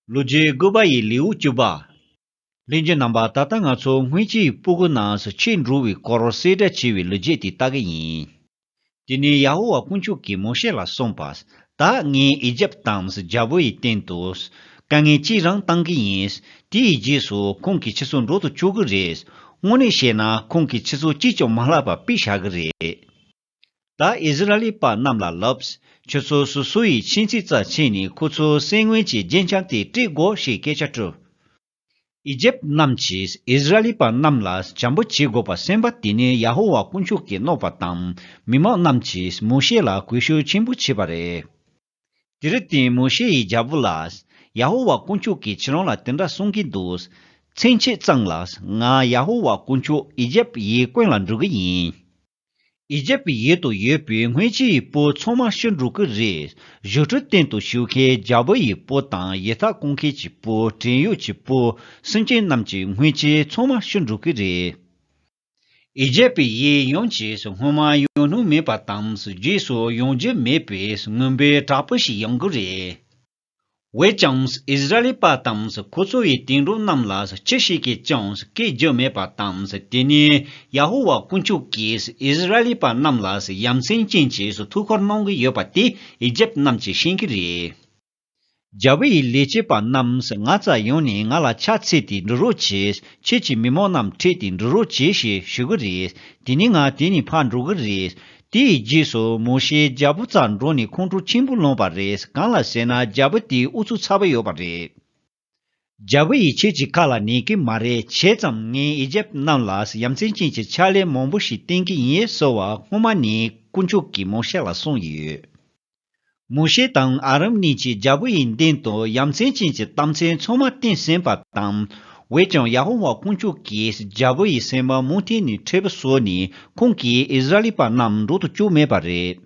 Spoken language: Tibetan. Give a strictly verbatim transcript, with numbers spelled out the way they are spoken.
ལོ་རྒྱུས་དགུ་པ་ཡི་ལེའུ་བཅུ་པ། ལྷན་རྒྱས་རྣམ་པ། ད་ལྟ་ང་ཚོ་སྔོན་ཆད་ཀྱི་སྤུ་གུ་ནང་ཕྱིར་འགྲོ་བའི་སྐོར་གསལ་བསྒྲགས་བྱས་པའི་ལོ་རྒྱུས་དེ་ལྟ་གི་ཡིན། དེ་ནས་ཡ་ཧོ་ཝཱ་དཀོན་མཆོག་གིས་མོ་ཤེ་ལ་གསུངས་པ། ད་ངས་ཨི་ཇེབ་དང་རྒྱལ་པོ་ཡི་སྟེང་དུ་དཀའ་ངལ་ཅི་རང་བཏང་གི་ཡིན། དེའི་རྗེས་སུ་ཁོང་གིས་ཁྱེད་ཚོ་འགྲོ་དུ་བཅུག་གི་རེད། དངོས་གནས་བཤད་ན་ཁོང་གིས་ཁྱེད་ཚོ་ཅིས་ཀྱང་མ་བསླབ་པ་དཔེ་བཞག་གི་རེད། ད་ཨིསི་ར་ཨེལ་པ་རྣམས་ལ་ལབ། ཁྱོད་ཚོ་སོ་སོ་ཡི་ཁྱིམ་མཚེས་རྩ་ཕྱེ་ནས་ཁོ་ཚོ་སེམས་ངན་གྱི་རྒྱན་ཆ་དེ་སྤྲད་དགོས་ཞེས་སྐད་ཆ་དྲིས། ཨི་ཇེབ་རྣམས་ཀྱིས་ཨིསི་ར་ཨེལ་པ་རྣམས་ལ་བྱམས་པོ་བྱེད་དགོས་པ་གསན་པ་དེ་ནི་ཡ་ཧོ་ཝཱ་དཀོན་མཆོག་གིས་མནོས་པ་དང་། མི་མང་རྣམས་ཀྱིས་མོ་ཤེ་ལ་གུས་ཞབས་ཆེན་པོ་བྱས་པ་རེད། དེར་བརྟེན་མོ་ཤེ་ཡིས་རྒྱལ་པོ་ལ། ཡ་ཧོ་ཝཱ་དཀོན་མཆོག་གིས་ཁྱེད་རང་ལ་དེ་འདྲ་གསུང་གི་འདུག་མཚན་ཕྱེད་ཙམ་ལ་ང་ཡ་ཧོ་ཝཱ་དཀོན་མཆོག་ཨི་ཇེབ་ཡི་དཀོན་ལ་འགྲོ་གི་ཡིན། ཨི་ཇེབ་ཡུལ་དུ་ཡོད་པའི་སྔོན་ཆད་ཀྱི་བུ་ཚང་མ་ཤི་འགྲོ་གི་རེད། བཞུགས་ཁྲི་སྟེང་དུ་བཞུགས་མཁན་རྒྱལ་པོ་ཡི་བུ་དང་ཡི་དྭགས་རྐུ་མཁན་གྱི་བུ། བྲན་གཡོག་གི་བུ། སེམས་ཅན་རྣམས་ཀྱི་སྔོན་ཆད་ཚང་མ་ཤི་འགྲོ་གི་རེད། ཨི་ཇེབ་ཡུལ་ཡོངས་ཀྱིས་སྔོན་མ་ཡོད་མྱོང་མེད་པ་དང་། རྗེས་སུ་ཡོང་རྒྱུ་མེད་པའི་མུན་པའི་བྲག་ཕུག་ཞིག་ཡོང་གི་རེད། འོན་ཀྱང་ཨིསི་ར་ཨེལ་པ་དང་ཁོ་ཚོ་ཡི་དེང་རབས་རྣམས་ལ་ཅི་ཞིག་གིས་ཀྱང་སྐད་རྒྱག་མེད་པ་དང་། དེ་ནས་ཡ་ཧོ་ཝཱ་དཀོན་མཆོག་གིས་ཨིསི་ར་ཨེལ་པ་རྣམས་ལ་ཡ་མཚན་ཅན་གྱི་ཐུགས་ཁུར་གནང་གི་ཡོད་པ་དེ་ཨི་ཇེབ་རྣམས་ཀྱིས་ཤེས་ཀྱི་རེད། རྒྱལ་པོ་ཡི་ལས་བྱེད་པ་རྣམས་ང་རྩར་ཡོང་ནས་ང་ལ་ཕྱག་འཚལ་ཏེ་འགྲོ་རོགས་བྱེད། ཁྱེད་ཀྱི་མི་མང་རྣམས་ཁྲིད་དེ་འགྲོ་རོགས་བྱེད་ཞེས་ཞུ་གི་རེད། དེ་ནས་ང་དེ་ནས་ཕར་འགྲོ་གི་རེད། དེའི་རྗེས་སུ་མོ་ཤེ་རྒྱལ་པོ་རྩར་འགྲོ་ནས་ཁོང་ཁྲོ་ཆེན་པོ་ལངས་པ་རེད། གང་ལ་ཟེར་ན་རྒྱལ་པོ་དེའི་ཨུ་ཚུགས་ཚ་པོ་ཡོད་པ་རེད། རྒྱལ་པོ་ཡིས་ཁྱེད་ཀྱི་ཁ་ལ་ཉན་གི་མ་རེད། བྱས་ཙང་ངས་ཨི་ཇེབ་རྣམས་ལ་ཡ་མཚན་ཅན་གྱི་ཕྱག་ལས་མང་པོ་ཞིག་བསྟན་གི་ཡིན་ཟེར་བ་སྔོན་མ་ནས་དཀོན་མཆོག་གིས་མོ་ཤེ་ལ་གསུངས་ཡོད། མོ་ཤེ་དང་ཨ་རོན་གཉིས་ཀྱིས་རྒྱལ་པོ་ཡི་མདུན་དུ་ཡ་མཚན་ཅན་གྱི་གཏམ་ཚིག་ཚང་མ་བསྟན་ཟིན་པ་དང་། འོན་ཀྱང་ཡ་ཧོ་ཝཱ་དཀོན་མཆོག་གིས་རྒྱལ་པོ་ཡི་སེམས་པ་མུ་མཐུད་ནས་མཁྲེགས་པོ་བཟོས་ནས་ཁོང་གིས་ཨིསི་ར་ཨེལ་པ་རྣམས་འགྲོ་དུ་བཅུག་མེད་པ་རེད།